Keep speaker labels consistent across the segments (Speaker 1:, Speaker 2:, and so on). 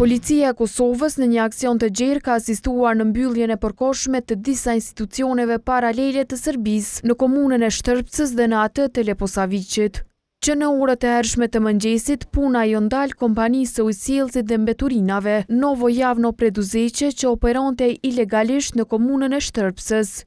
Speaker 1: Policia e Kosovës në një aksion të gjerë ka asistuar në mbylljen e përkohshme të disa institucioneve paralele të Serbisë në komunën e Shtërpcës dhe në atë të Leposaviqit. Që në orët e hershme të mëngjesit, puna iu ndal kompanisë së ujësjellësit dhe mbeturinave Novo Javno Preduzeće që operonte ilegalisht në komunën e Shtërpcës.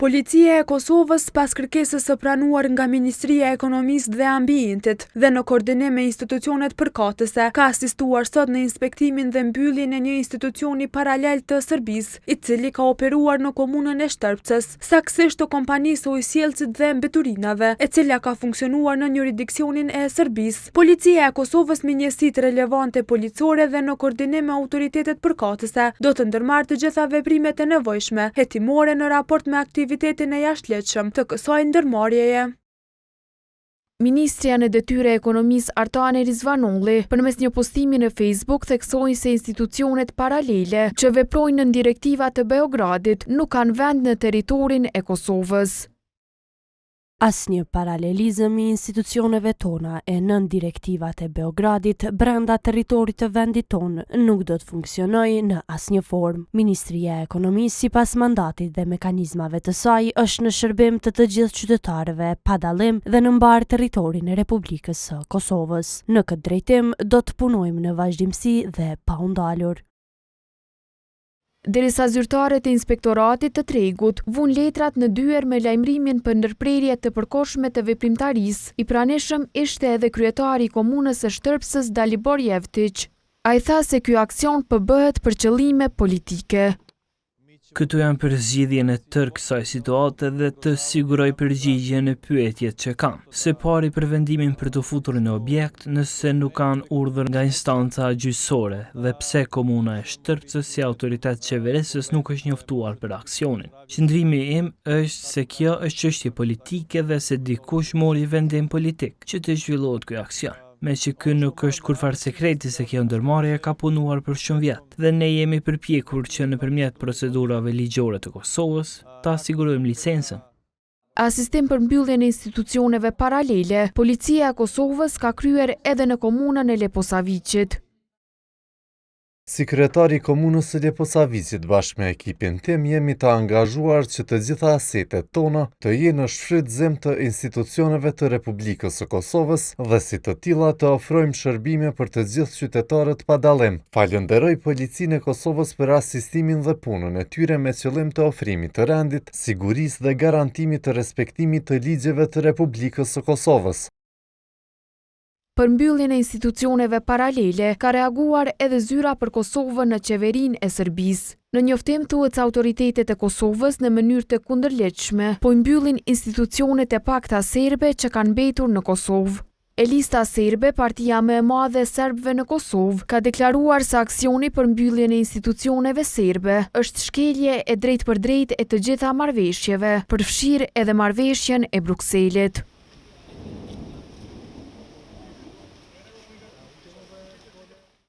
Speaker 2: Policia e Kosovës pas kërkesës së pranuar nga Ministria e Ekonomisë dhe Ambientit dhe në koordinim me institucionet përkatëse, ka asistuar sot në inspektimin dhe mbylljen e një institucioni paralel të Serbisë, i cili ka operuar në komunën e Shtërpcës, saktësisht të kompanisë së ujësjellësit dhe mbeturinave, e cila ka funksionuar nën juridiksionin e Serbisë. Policia e Kosovës me njësitë relevante policore dhe në koordinim me autoritetet përkatëse do të ndërmarrë të gjitha veprimet e nevojshme hetimore në raport me aktivitetin e jashtëligjshëm të kësaj ndërmarrjeje.
Speaker 1: Ministrja në detyrë e Ekonomisë Artane Rizvanolli, përmes një postimi në Facebook theksoi se institucionet paralele që veprojnë nën direktiva të Beogradit nuk kanë vend në territorin e Kosovës.
Speaker 3: Asnjë paralelizëm i institucioneve tona e nën direktivat e Beogradit brenda territorit të vendit tonë nuk do të funksionojë në asnjë formë. Ministria e Ekonomisë sipas mandatit dhe mekanizmave të saj është në shërbim të të gjithë qytetarëve pa dallim dhe në mbarë territorin e Republikës së Kosovës. Në këtë drejtim do të punojmë në vazhdimësi dhe pa u ndalur.
Speaker 1: Derisa zyrtarët e Inspektoratit të Tregut vunë letrat në dyer me lajmërimin për ndërprerje të përkohshme të veprimtarisë, i pranishëm ishte edhe kryetari i Komunës së Shtërpcës Dalibor Jevtiq. Ai tha se ky aksion po bëhet për qëllime politike.
Speaker 4: Këtu jam për zgjidhjen e tërë kësaj situate dhe të siguroj përgjigje në pyetjet që kam. Së pari për vendimin për t'u futur në objekt nëse nuk kanë urdhër nga instanca gjyqësore dhe pse komuna e Shtërpcës si autoritet qeverisës nuk është njoftuar për aksionin. Qëndrimi im është se kjo është çështje politike dhe se dikush mori vendim politik që të zhvillohet ky aksion. Meqë ky nuk është kurrfarë sekreti se kjo ndërmarrje ka punuar për shumë vjet dhe ne jemi përpjekur që nëpërmjet procedurave ligjore të Kosovës ta sigurojmë licencën.
Speaker 1: Asistim për mbylljen e institucioneve paralele, Policia e Kosovës ka kryer edhe në komunën e Leposaviqit.
Speaker 5: Si kryetar i Komunës së Leposaviqit bashkë me ekipin tim jemi të angazhuar që të gjitha asetet tona të jenë në shfrytëzim të institucioneve të Republikës së Kosovës dhe si të tilla të ofrojmë shërbime për të gjithë qytetarët pa dallim. Falënderoj Policinë e Kosovës për asistimin dhe punën e tyre me qëllim të ofrimit të rendit, sigurisë dhe garantimit të respektimit të ligjeve të Republikës së Kosovës.
Speaker 1: Për mbylljen e institucioneve paralele ka reaguar edhe Zyra për Kosovën në Qeverinë e Serbisë. Në njoftim thuhet se autoritetet e Kosovës në mënyrë të kundërligjshme po i mbyllin institucionet e pakta serbe që kanë mbetur në Kosovë. E Lista Serbe, partia më e madhe e serbëve në Kosovë, ka deklaruar se aksioni për mbylljen e institucioneve serbe është shkelje e drejtpërdrejtë e të gjitha marrëveshjeve, përfshirë edhe marrëveshjen e Brukselit.